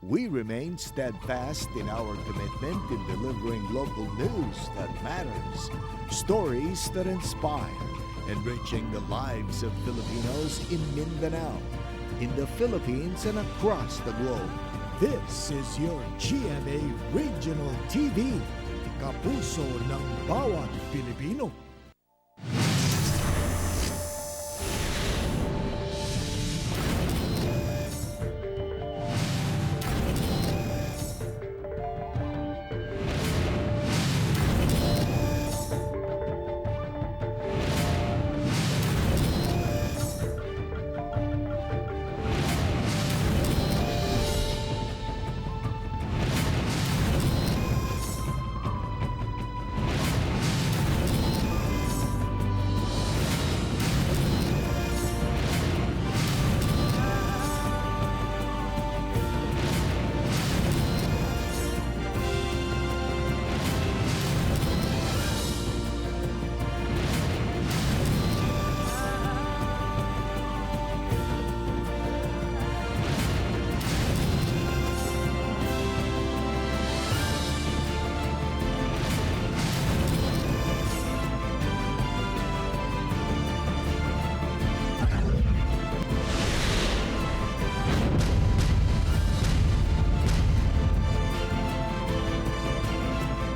We remain steadfast in our commitment in delivering local news that matters, stories that inspire, enriching the lives of Filipinos in Mindanao, in the Philippines, and across the globe. This is your GMA Regional TV, kapuso ng bawat Pilipino.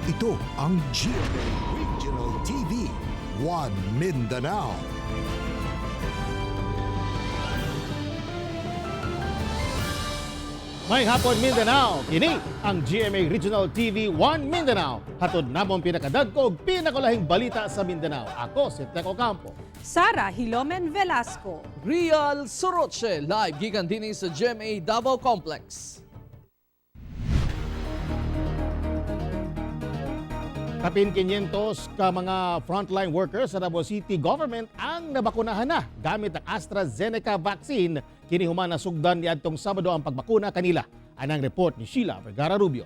Ito ang GMA Regional TV, One Mindanao. May hapon, Mindanao. Kini ang GMA Regional TV 1 Mindanao. Hatod namong pinakadagko ug pinakulahing balita sa Mindanao. Ako si Teco Campo. Sara Hilomen Velasco. Real Soroche, live gikan dinhi sa GMA Davao Complex. Kapin 500 ka mga frontline workers sa Davao City Government ang nabakunahan na gamit ang AstraZeneca vaccine. Kini human nasugdan niadtong Sabado ang pagbakuna kanila. Anang report ni Sheila Vergara Rubio.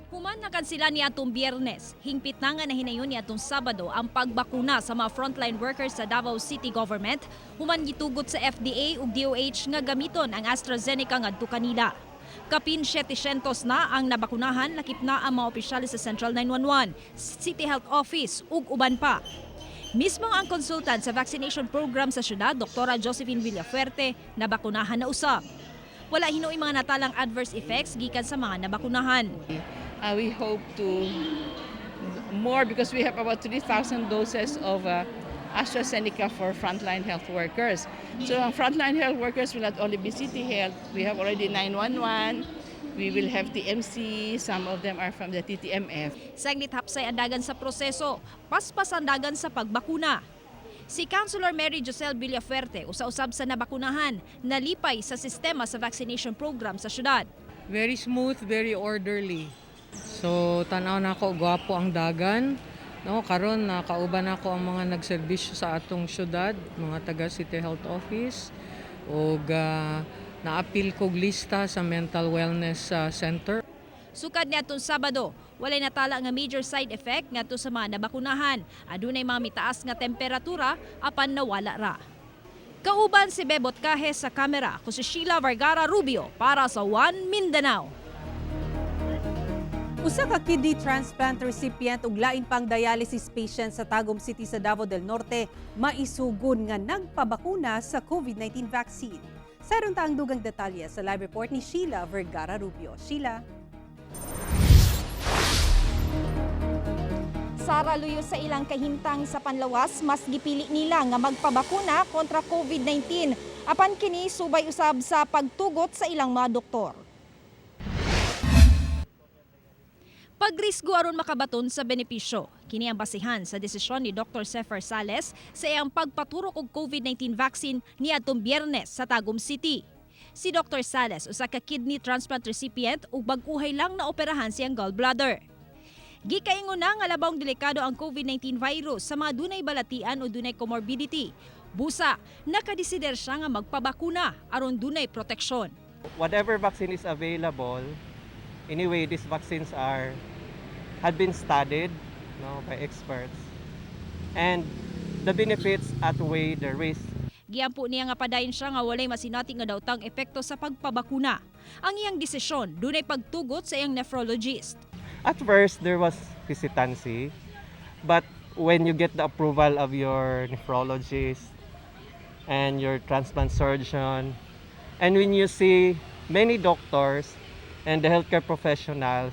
Human nakansila ni atong Biyernes, hingpit na nga nahinayon ni atong Sabado ang pagbakuna sa mga frontline workers sa Davao City Government, human gitugot sa FDA ug DOH nga gamiton ang AstraZeneca ngadto kanila. Kapin 700 na ang nabakunahan, lakip na ang mga opisyales sa Central 911, City Health Office ug uban pa. Mismo ang consultant sa vaccination program sa syudad, Dr. Josephine Villafuerte, nabakunahan na usab. Wala hinuoy mga natalang adverse effects gikan sa mga nabakunahan. We hope to more because we have about 3,000 doses of AstraZeneca for frontline health workers. So ang frontline health workers will not only be City Health, we have already 911, we will have TMC, some of them are from the TTMF. Saglit hapsay andagan sa proseso, paspas andagan sa pagbakuna. Si Councilor Mary Josel Villafuerte usa-usab sa nabakunahan, nalipay sa sistema sa vaccination program sa syudad. Very smooth, very orderly. So tanaw nako, gwapo ang dagan. No, karon nakauban nako ang mga nagserbisyo sa atong syudad, mga taga City Health Office ug naapil kog lista sa Mental Wellness Center. Sukad niadtong Sabado, walay natala nga major side effect ngadto sa mga nabakunahan. Adunay mga mitaas nga temperatura apan nawala ra. Kauban si Bebot Kahe sa kamera, ako si Sheila Vergara Rubio para sa One Mindanao. Usa ka kidney transplant recipient ug lain pang dialysis patient sa Tagum City sa Davao del Norte maisugon nga nagpabakuna sa COVID-19 vaccine. Saron ta ang dugang detalye sa live report ni Sheila Vergara Rubio. Sheila. Sara, luyo sa ilang kahimtang sa panlawas, mas gipili nila nga magpabakuna kontra COVID-19. Apan kini subay usab sa pagtugot sa ilang mga doktor. Pagrisgo aron makabaton sa benepisyo. Kini ang basihan sa desisyon ni Dr. Sefer Sales sa iyang pagpaturok og COVID-19 vaccine niadtong Biyernes sa Tagum City. Si Dr. Sales usa ka kidney transplant recipient ug bag-uhay lang naoperahan siyang gallbladder. Gikaingon na nga labawng delikado ang COVID-19 virus sa mga dunay balatian o dunay comorbidity. Busa, nakadesider siya nga magpabakuna aron dunay proteksyon. Whatever vaccine is available, anyway, these vaccines are had been studied, no, by experts, and the benefits outweigh the risk. Giampo niya nga padayon siya nga walay masinati nga daotang epekto sa pagpabakuna. Ang iyang desisyon dunay pagtugot sa iyang nephrologist. At first, there was hesitancy, but when you get the approval of your nephrologist and your transplant surgeon, and when you see many doctors and the healthcare professionals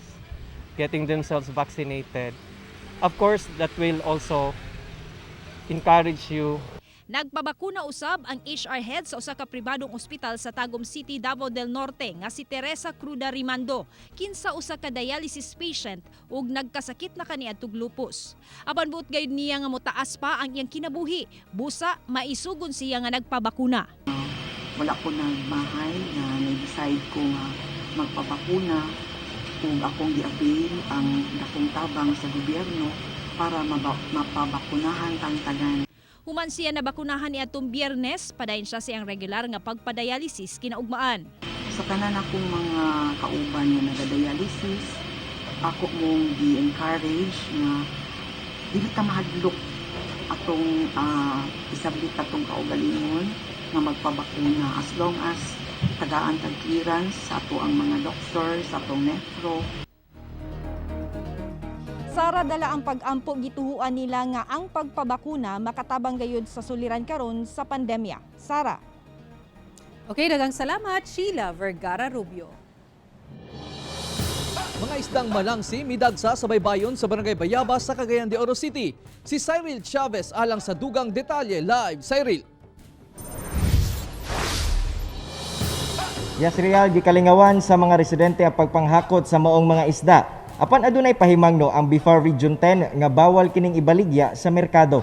getting themselves vaccinated, of course, that will also encourage you. Nagpabakuna usab ang HR head sa usa ka pribadong ospital sa Tagum City, Davao del Norte nga si Teresa Cruda Rimando, kinsa usa ka dialysis patient ug nagkasakit na kaniadtong lupus. Apan buot gayud niya nga motaas pa ang iyang kinabuhi, busa maisugon siya nga nagpabakuna. Wala ko nagmahay nga na-decide ko nga magpabakuna ug akong gi-avail ang dakong tabang sa gobyerno para mapabakunahan tang tanan. Human siya nabakunahan niadtong Biyernes, padayon siya sa iyang regular nga pagpadialysis kinaugmaan. Sa tanan akong mga kauban nga nagadialysis, ako mong gi-encourage nga dili ta mahadlok atong isablit atong kaugalingon nga magpabakuna as long as tagaan tag clearance sa ato ang mga doctor, sa atong nephro. Sara, dala ang pag-ampo, gituhuan nila nga ang pagpabakuna makatabang gayud sa suliran karon sa pandemya. Sara. Okay, daghang salamat, Sheila Vergara Rubio. Mga isdang malangsi midagsa sa baybayon sa Barangay Bayabas sa Cagayan de Oro City. Si Cyril Chavez alang sa dugang detalye live. Cyril. Yes, Real, gikalingawan sa mga residente ang pagpanghakot sa maong mga isda. Apan adunay pahimangno ang BFAR Region 10 nga bawal kining ibaligya sa merkado.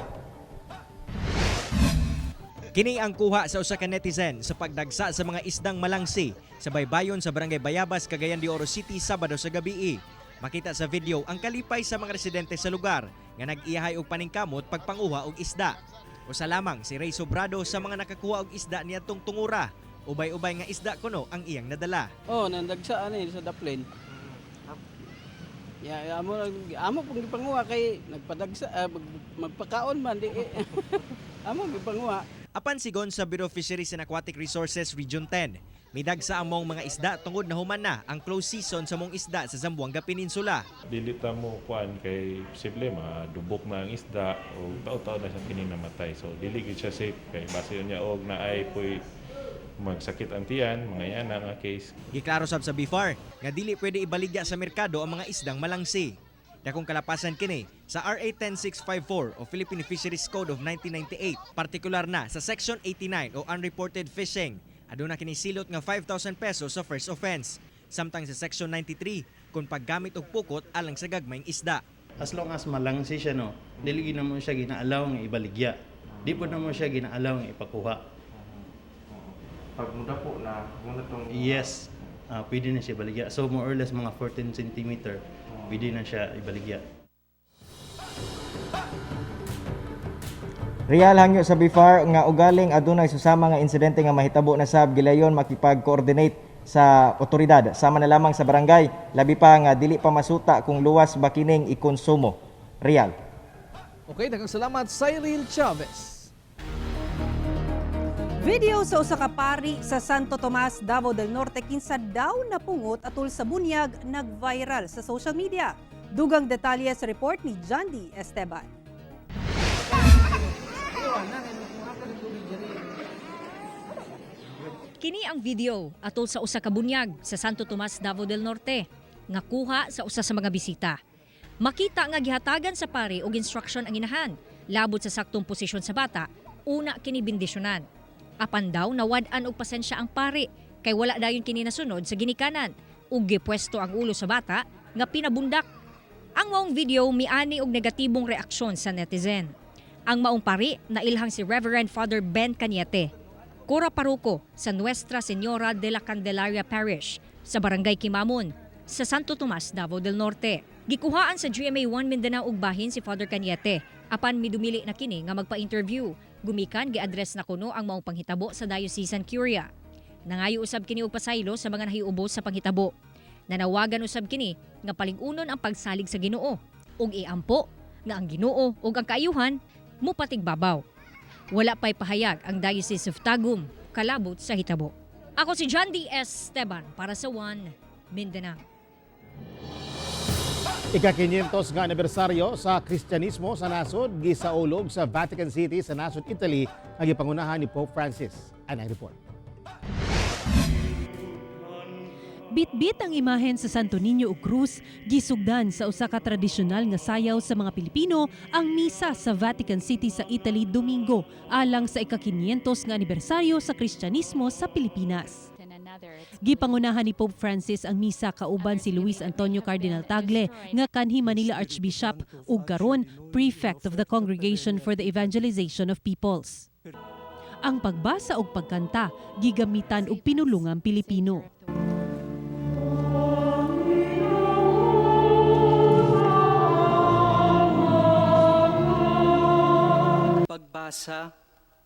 Kini ang kuha sa usa ka netizen sa pagdagsa sa mga isdang malangsi sa baybayon sa Barangay Bayabas, Cagayan de Oro City, Sabado sa gabii. Makita sa video ang kalipay sa mga residente sa lugar nga nag-iyahay og paningkamot pagpanguha og isda. Usa lamang si Ray Sobrado sa mga nakakuha og isda niadtong tungura. Ubay-ubay nga isda kuno ang iyang nadala. Oh, nandagsa ani sa daplin. Ya, amo amo pong gipanguha kay nagpadagsa, magpakaon man di. Amo gipanguha. Apan sigon sa Bureau of Fisheries and Aquatic Resources Region 10, midagsa ang maong mga isda tungod na human na ang close season sa mong isda sa Zamboanga Peninsula. Dili ta mo kuan kay posible madubok na ang isda o tao-tao na siyang kini namatay. So dili gid siya safe kay base niya og naay poy magsakit ang tiyan, mga yana nga case. Giklaro sab sa BFAR nga dili pwede ibaligya sa merkado ang mga isdang malangsi. Dakong kalapasan kini sa RA 10654 o Philippine Fisheries Code of 1998, partikular na sa Section 89 o Unreported Fishing. Aduna kini silot nga 5,000 pesos sa first offense. Samtang sa Section 93 kung paggamit og pukot alang sa gagmayng isda. As long as malangsi siya, no, dili gyud mo siya ginaalaw nga ibaligya. Di po na mo siya ginaalaw nga ipakuha. Pag muda po na, muna tong Yes, pwede na siya ibaligya. So more or less mga 14 centimeter, pwede na siya ibaligya. Real, hangyo sa BFAR nga ugaling adunay susama nga insidente nga mahitabo na sab gilayon makipag-coordinate sa otoridad sama na lamang sa barangay, labi pa nga dili pa masuta kung luwas ba kining ikonsumo. Real. Okay, daghang salamat, Cyril Chavez. Video sa usa ka pari sa Santo Tomas, Davao del Norte kinsa daw napungot atul sa bunyag nag-viral sa social media. Dugang detalye sa report ni John D. Esteban. Kini ang video atol sa usa ka bunyag sa Santo Tomas, Davao del Norte nga kuha sa usa sa mga bisita. Makita nga gihatagan sa pari og instruction ang inahan labot sa saktong posisyon sa bata, una kini bendisyonan. Apan daw nawad-an og pasensya ang pari kay wala dayon kini nasunod sa ginikanan ug gipwesto ang ulo sa bata nga pinabundak. Ang maong video miani og negatibong reaksyon sa netizen. Ang maong pari nailhang si Reverend Father Ben Cañete, Kura Paruko sa Nuestra Señora de la Candelaria Parish sa Barangay Kimamon sa Santo Tomas, Davao del Norte. Gikuhaan sa GMA 1 Mindanao og bahin si Father Cañete apan midumili na kini nga magpa-interview. Gumikan gi-address na kuno ang maong panghitabo sa Diocesan Curia. Nangayo usab kini og pasaylo sa mga nahiubos sa panghitabo. Nanawagan usab kini nga palig-unon ang pagsalig sa Ginoo ug iampo nga ang Ginoo ug ang kaayuhan mupatigbabaw. Wala pa'y pahayag ang Diocese of Tagum kalabot sa hitabo. Ako si John D. Esteban para sa One Mindanao. Ika-500 nga anibersaryo sa Kristyanismo sa nasod gisaulog sa Vatican City sa nasod Italy ang gipangunahan ni Pope Francis. Anang report. Bitbit ang imahen sa Santo Niño ug Cruz, gisugdan sa usa ka tradisyonal nga sayaw sa mga Pilipino ang misa sa Vatican City sa Italy Domingo alang sa ika-500 nga anibersaryo sa Kristyanismo sa Pilipinas. Gipangunahan ni Pope Francis ang misa kauban si Luis Antonio Cardinal Tagle nga kanhi Manila Archbishop ug karon Prefect of the Congregation for the Evangelization of Peoples. Ang pagbasa ug pagkanta gigamitan og pinulungang Pilipino. Pagbasa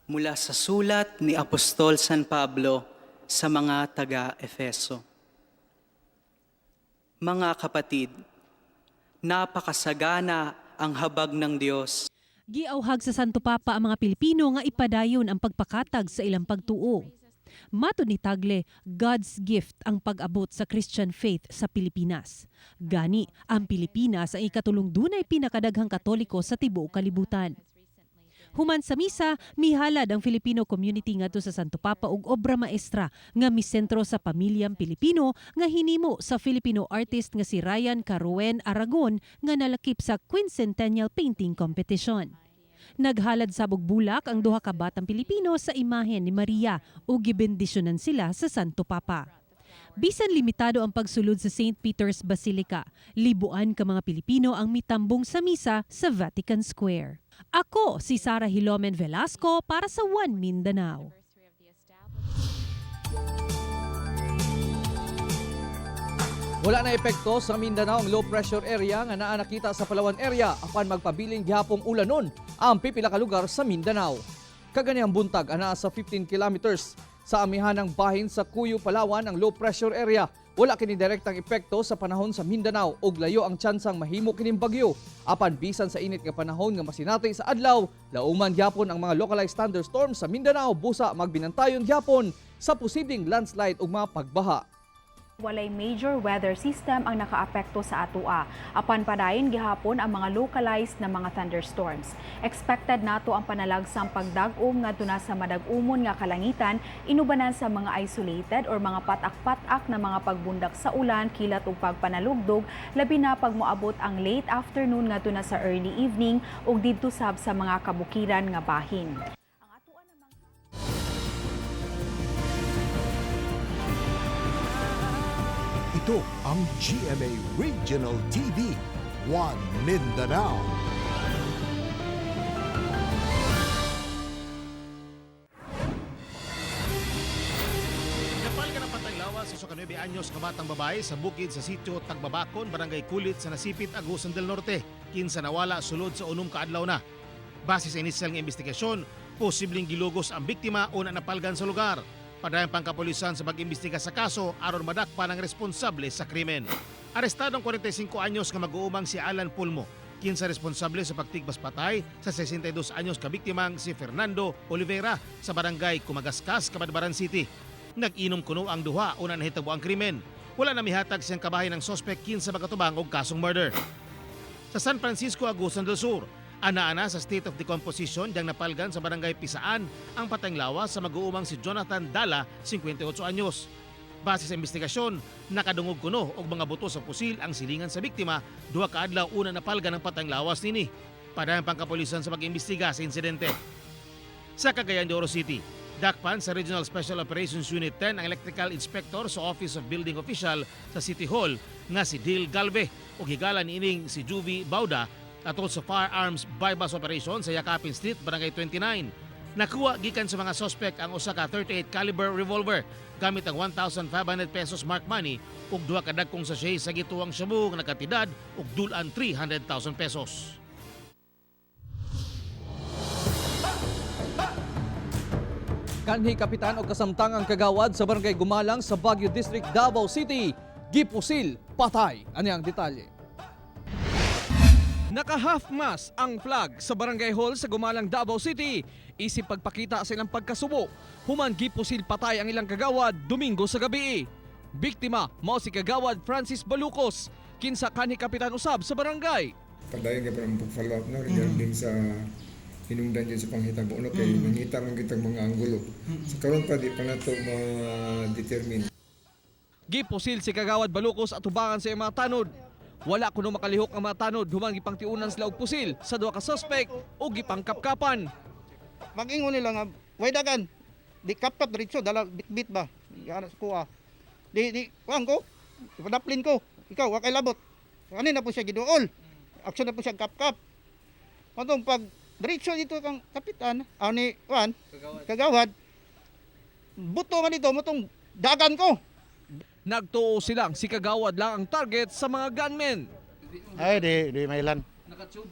mula sa sulat ni Apostol San Pablo sa mga taga-Efeso. Mga kapatid, napakasagana ang habag ng Diyos. Giauhag sa Santo Papa ang mga Pilipino nga ipadayon ang pagpakatag sa ilang pagtuo. Matod ni Tagle, God's gift ang pag-abot sa Christian faith sa Pilipinas. Gani, ang Pilipinas ang ikatulong dunay pinakadaghang Katoliko sa tibuok kalibutan. Human sa misa, mihalad ang Filipino community ngadto sa Santo Papa og obra maestra nga misentro sa pamilyang Pilipino nga hinimo sa Filipino artist nga si Ryan Caruen Aragon nga nalakip sa Quincentennial Painting Competition. Naghalad sa bulak ang duha ka batang Pilipino sa imahen ni Maria ug gibendisyonan sila sa Santo Papa. Bisan limitado ang pagsulod sa St. Peter's Basilica, libuan ka mga Pilipino ang mitambong sa misa sa Vatican Square. Ako si Sara Hilomen Velasco para sa One Mindanao. Wala na epekto sa Mindanao ang low pressure area nga naa nakita sa Palawan area apan magpabiling gihapong ulanon ang pipila ka lugar sa Mindanao. Kaganihang buntag anaa sa 15 kilometers sa amihanang bahin sa Cuyo, Palawan ang low pressure area. Wala kini direktang epekto sa panahon sa Mindanao ug layo ang tsansang mahimo kining bagyo. Apan bisan sa init nga panahon nga masinati sa adlaw, lauman gyapon ang mga localized thunderstorms sa Mindanao busa magbinantayon gyapon sa posibleng landslide ug mga pagbaha. Walay major weather system ang nakaapekto sa atoa. Apan padayon gihapon ang mga localized na mga thunderstorms. Expected nato ang panalagsang pagdag-om ngadto na sa madag-umon nga kalangitan inubanan sa mga isolated or mga patak-patak na mga pagbundak sa ulan, kilat ug pagpanalugdog, labi na pag moabot ang late afternoon ngadto na sa early evening ug didto sab sa mga kabukiran nga bahin. Ito ang GMA Regional TV, One Mindanao. Napalgan ang patay lawas sa 9 anyos nga batang babae sa bukid sa sitio Tagbabakon, Barangay Kulit sa Nasipit, Agusan del Norte. Kinsa nawala sulod sa unom ka adlaw na. Base sa inisyal nga investigasyon, posibleng gilugos ang biktima o na napalgan sa lugar. Padayon pang kapulisan sa pag-imbestiga sa kaso aron madakpan ang responsable sa krimen. Arestado ang 45 anyos nga mag-uumang si Alan Pulmo, kinsa responsable sa pagtigbas patay sa 62 anyos ka biktimang si Fernando Oliveira sa barangay Kumagaskas, Cabadbaran City. Nag-inom kuno ang duha una nahitabo ang krimen. Wala na mihatag siyang kabahin ng sospek kinsa magatubang og kasong murder. Sa San Francisco, Agusan del Sur, ana-ana sa state of decomposition diyang napalgan sa barangay Pisaan ang patayng lawas sa mag-uumang si Jonathan Dala, 58 anyos. Base sa investigasyon, nakadungog kuno og mga buto sa pusil ang silingan sa biktima duha ka adlaw una napalgan ang patayng lawas nini. Padayon pang kapulisan sa pag-imbestiga sa insidente. Sa Cagayan de Oro City, dakpan sa Regional Special Operations Unit 10 ang electrical inspector sa Office of Building Official sa City Hall nga si Dil Galve ug higala niining si Juvie Bauda atol sa firearms bypass operation sa Yakapin Street, Barangay 29. Nakuha gikan sa mga sospek ang usa ka 38 caliber revolver gamit ang 1,500 pesos mark money ug duha ka dagkong sachet sa gituwang shabu nga nakatidad og dulan 300,000 pesos. Kanhi kapitan og kasamtangang kagawad sa Barangay Gumalang sa Baguio District, Davao City, gipusil, patay. Ani ang detalye. Naka half mast ang flag sa Barangay Hall sa Gumalang, Davao City. Isip pagpakita sa ilang pagkasubo. Human gipusil patay ang ilang kagawad Domingo sa gabi. Biktima mao si Kagawad Francis Balucos, kinsa kanhi kapitan usab sa barangay. Padayon kay parang pag-follow up, no, regarding sa hinungdan dyan sa panghitabo, no, kay nangita man kitang mga anggulo. So karon pa di pa nato ma-determine. Gipusil si Kagawad Balucos at tubangan sa iyang mga tanod. Wala kuno makalihok ang mga tanod human gipangtiunan sila og pusil sa duha ka suspect ug gipangkapkapan. Mag-ingon nila nga, way dagan, di kapkap diretso, dala bitbit ba? Yan sa kuha. Di, di, kuhan ko, ipadaplin ko, ikaw, wa kay labot. Ano na po siya giduol? Action na po siya kapkap. Matong pag diretso dito kang kapitan, ni kuan, kagawad, buto man dito, mutong dagan ko. Nagtuo silang si Kagawad lang ang target sa mga gunmen. Ay, di, di mailan. Nakatube.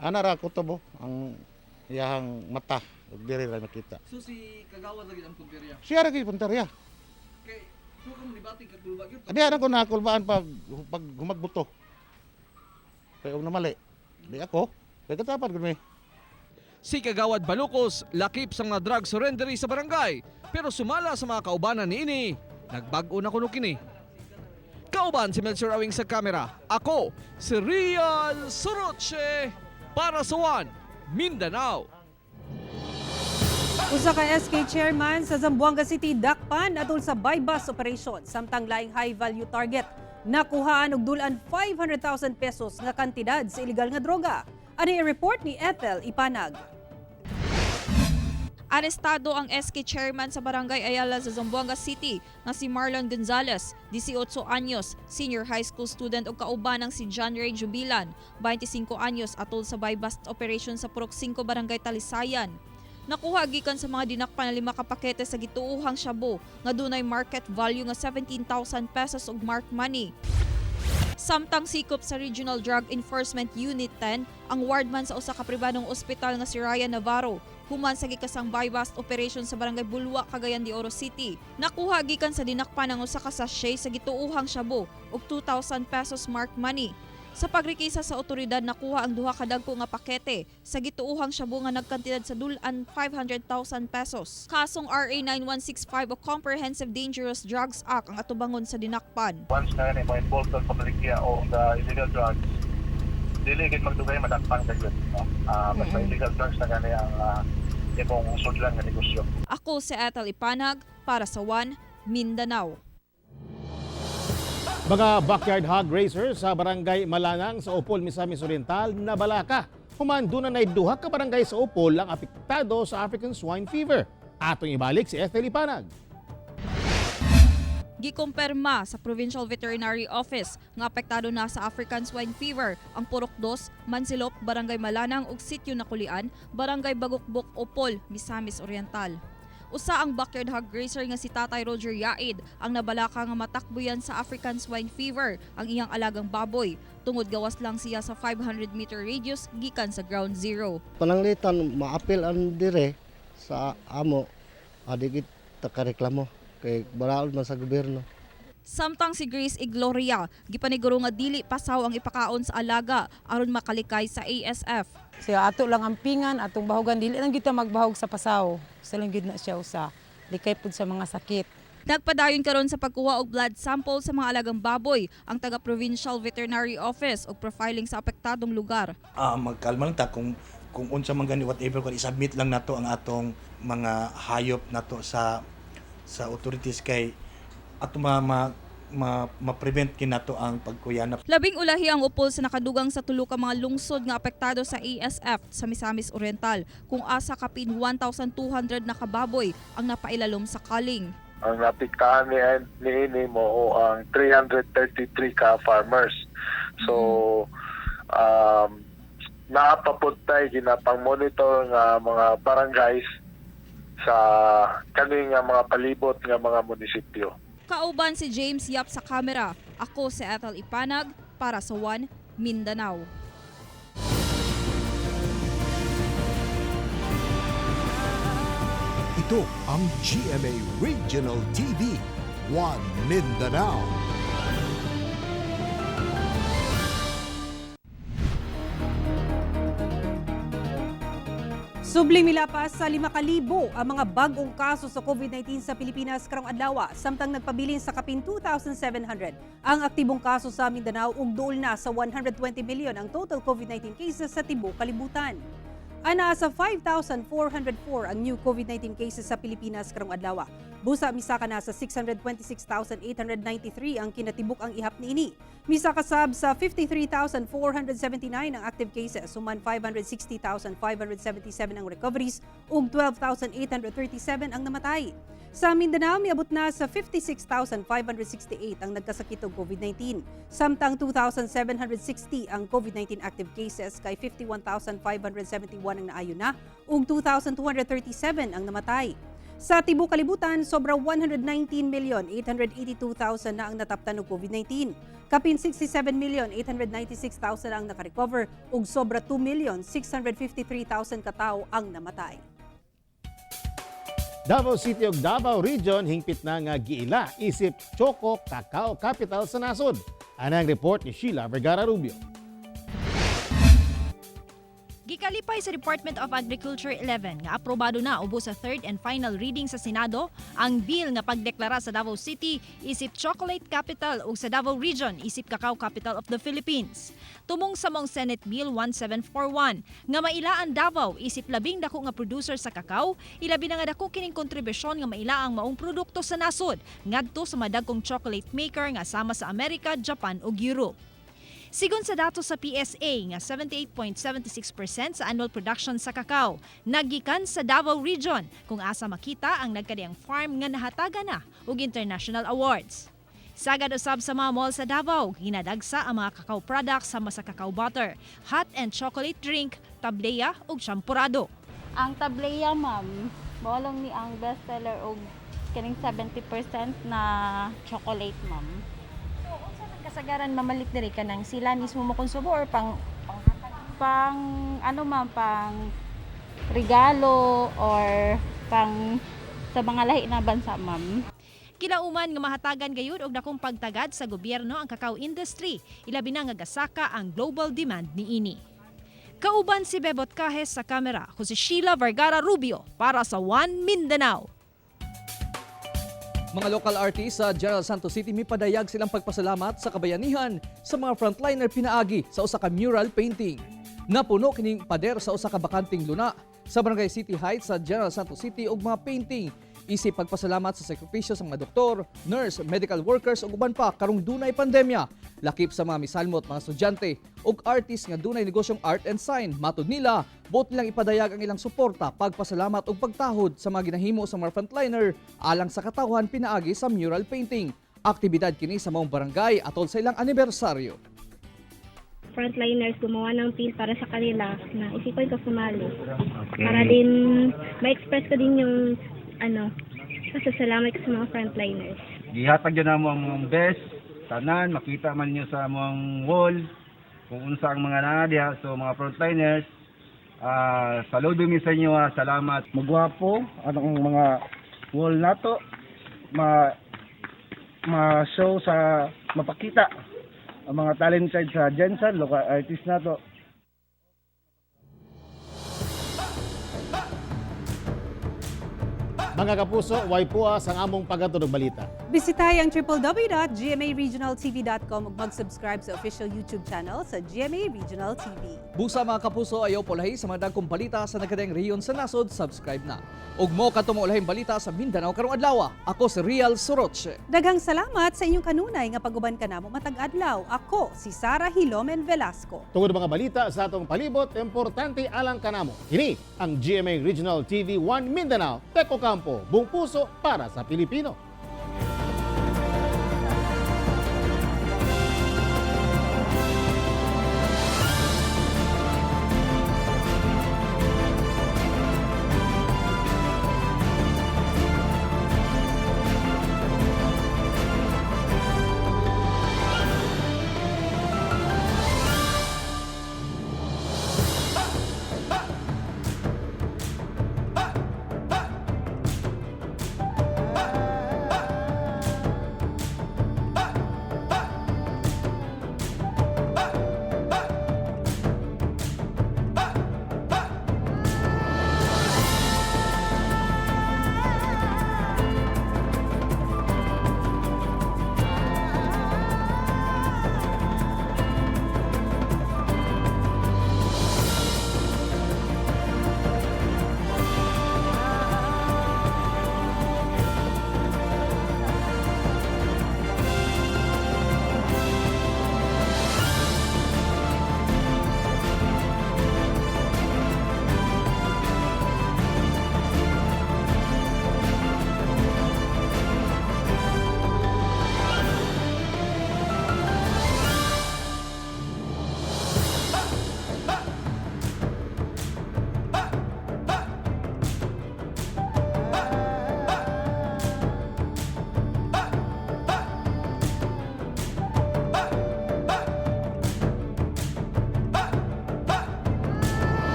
Ana ra kutob ang iyahang mata, ug diri ra makita. So si Kagawad lagi ang punteriya. Siya ra gyud punteriya. Kay so kung nibati kakulba gyud. Adi ana ko nakulbaan pag pag gumagbuto. Kay og namali. Di ako. Kay katapat gud mi. Si Kagawad Balucos lakip sa mga drug surrendery sa barangay pero sumala sa mga kaubanan niini. Nagbag-o na kuno kini. Kauban si Melchor Awing sa kamera. Ako si Rial Soroche para sa One Mindanao. Usa ka SK chairman sa Zamboanga City dakpan atol sa buy-bust operation samtang laing high value target nakuhaan og dulan 500,000 pesos nga kantidad sa ilegal nga droga. Ani report ni Ethel Ipanag. Arestado ang SK chairman sa Barangay Ayala sa Zamboanga City nga si Marlon Gonzales, 18 anyos, senior high school student ug kaubanang si John Ray Jubilan, 25 anyos, atol sa buy-bust operation sa Purok 5 Barangay Talisayan. Nakuha gikan sa mga dinakpan na 5 ka pakete sa gituohang shabu nga dunay market value nga 17,000 pesos ug mark money. Samtang sikop sa Regional Drug Enforcement Unit 10 ang wardman sa usa ka pribadong ospital nga si Ryan Navarro human sa gikasang buy-bust operation sa Barangay Bulwa, Cagayan de Oro City. Nakuha gikan sa dinakpan ang usa ka sachet sa gituohang shabu ug 2,000 pesos mark money. Sa pagrikisa sa otoridad, nakuha ang duha ka dagko nga pakete sa gituohang shabu nga nagkantidad sa dulan 500,000 pesos. Kasong RA 9165 o Comprehensive Dangerous Drugs Act ang atubangon sa dinakpan. Once na yun, mo involved sa pamaligya o the illegal drugs, dili gid magdugay madakpan ka gyud, no? Basta illegal drugs na gani ang imong sudlan nga negosyo. Ako si Ethel Ipanag para sa One Mindanao. Mga backyard hog racers sa Barangay Malanang sa Opol, Misamis Oriental, nabalaka. Human duna na duha ka barangay sa Opol ang apektado sa African Swine Fever. Atong ibalik si Ethel Ipanag. Gikumpirma sa Provincial Veterinary Office nga apektado na sa African Swine Fever ang Purok 2, Mansilop, Barangay Malanang ug Sitio Nakulian, Barangay Bagukbuk, Opol, Misamis Oriental. Usa ang backyard hog racer nga si Tatay Roger Yaid ang nabalaka nga matakbuyan sa African Swine Fever ang iyang alagang baboy. Tungod gawas lang siya sa 500 meter radius gikan sa ground zero. Pananglitan maapil ang dire sa amo, adi kita kareklamo kay baraod man sa gobyerno. Samtang si Grace Igloria, gipaniguro nga dili pasaw ang ipakaon sa alaga aron makalikay sa ASF. Siya ato lang ang pingan, atong bahugan, dili lang kita magbahog sa pasaw. Sa lang gid na siya usa. Likay pud sa mga sakit. Nagpadayon karon sa pagkuha og blood sample sa mga alagang baboy ang taga Provincial Veterinary Office og profiling sa apektadong lugar. Magkalma lang ta kung unsa man gani, whatever, kung i-submit lang nato ang atong mga hayop nato sa authorities kay ato ma, ma, ma, ma-prevent kinato ang pagkuyanap. Labing ulahi ang Upol sa nakadugang sa tulo ka mga lungsod nga apektado sa ASF sa Misamis Oriental, kung asa kapin 1,200 na kababoy ang napailalom sa kaling. Ang naapektahan ni ini mo ang 333 ka farmers. So naa pa pod tay ginapang monitor nga mga barangays sa kani nga mga palibot nga mga munisipyo. Kauban si James Yap sa kamera. Ako si Ethel Ipanag para sa One Mindanao. Ito ang GMA Regional TV, One Mindanao. Subling milapas sa 5,000 ang mga bag-ong kaso sa COVID-19 sa Pilipinas karong adlaw, samtang nagpabilin sa kapin 2,700 ang aktibong kaso sa Mindanao ug duol na sa 120 million ang total COVID-19 cases sa tibuok kalibutan. Anaa sa 5,404 ang new COVID-19 cases sa Pilipinas karong adlaw. Busa misaka na sa 626,893 ang kinatibuk ang ihap niini. Misaka sab sa 53,479 ang active cases, human 560,577 ang recoveries ug 12,837 ang namatay. Sa Mindanao, miabot na sa 56,568 ang nagkasakit og COVID-19. Samtang 2,760 ang COVID-19 active cases kay 51,571 ang naayo na ug 2,237 ang namatay. Sa tibuok kalibutan, sobra 119,882,000 na ang nataptan og COVID-19. Kapin 67,896,000 ang nakarecover ug sobra 2,653,000 katawo ang namatay. Davao City ug Davao Region hingpit na nga giila isip Choco Cacao Capital sa nasod. Anang report ni Sheila Vergara Rubio. Gikalipay sa Department of Agriculture 11 nga aprobado na ubos sa third and final reading sa Senado ang bill nga pagdeklara sa Davao City isip Chocolate Capital ug sa Davao Region isip Cacao Capital of the Philippines. Tumong sa maong Senate Bill 1741 nga maila ang Davao isip labing dako nga producer sa kakao, ilabi na nga dako kining kontribusyon nga maila ang maong produkto sa nasod ngadto sa madagkong chocolate maker nga sama sa Amerika, Japan ug Europe. Sigon sa datos sa PSA nga 78.76% sa annual production sa kakao nagikan sa Davao Region, kung asa makita ang nagkadiang farm nga nahatagan na og international awards. Sagad usab sa mga mall sa Davao, ginadagsa ang mga cacao products sama sa cacao butter, hot and chocolate drink, tablea ug champurado. Ang tablea, ma'am, mao lang ni ang best seller og kining 70% na chocolate, ma'am. So, unsa man kasagaran mamalit diri, kanang sila mismo mo konsumo or pang Pang ano, ma'am, pang regalo or pang sa mga lahi na bansa, ma'am. Kilauman nga mahatagan gayud og dakong pagtagad sa gobyerno ang cacao industry, ilabi na nga gasaka ang global demand niini. Kauban si Bebot Cajes sa kamera, ako si Sheila Vergara Rubio para sa One Mindanao. Mga local artists sa General Santos City mipadayag silang pagpasalamat sa kabayanihan sa mga frontliner pinaagi sa usa ka mural painting. Napuno kining pader sa usa ka bakanting luna sa Barangay City Heights sa General Santos City og mga painting isip pagpasalamat sa sakripisyo sa mga doktor, nurse, medical workers ug uban pa karong dunay pandemya. Lakip sa mga misalmot, mga estudyante ug artist nga dunay negosyong art and sign. Matud nila, buot nilang ipadayag ang ilang suporta, pagpasalamat ug pagtahod sa mga ginahimo sa mga frontliner alang sa katawhan pinaagi sa mural painting. Aktibidad kini sa maong barangay atol sa ilang anibersaryo. Frontliners, gumawa ng feel para sa kanila na isipan ko sumali. Para din ma-express ko din yung ano, pasasalamat ko sa mga frontliners. Gihatag gyud namo ang among best tanan, makita man niyo sa among wall kung unsa ang mga naa diha. So mga frontliners, saludo mi sa inyo ha. Salamat. Magwapo anong mga wall nato, ma ma-show sa mapakita ang mga talented sa GenSan, local artist nato. Mga kapuso, way puas ang among paghatod og balita. Bisitahe ang www.gmaregionaltv.com ug mag-subscribe sa official YouTube channel sa GMA Regional TV. Busa, mga kapuso, ayaw pulahi sa mga dagkong balita sa nagkadaiyang rehiyon sa nasod, subscribe na. Ug mo kadto mo ulahing balita sa Mindanao karong adlaw. Ako si Real Soroche. Daghang salamat sa inyong kanunay nga pag-uban kanamo matag adlaw. Ako si Sara Hilomen Velasco. Tungod mga balita sa atong palibot, importante alang kanamo. Kini ang GMA Regional TV 1 Mindanao, Teko Campo, buong puso para sa Pilipino.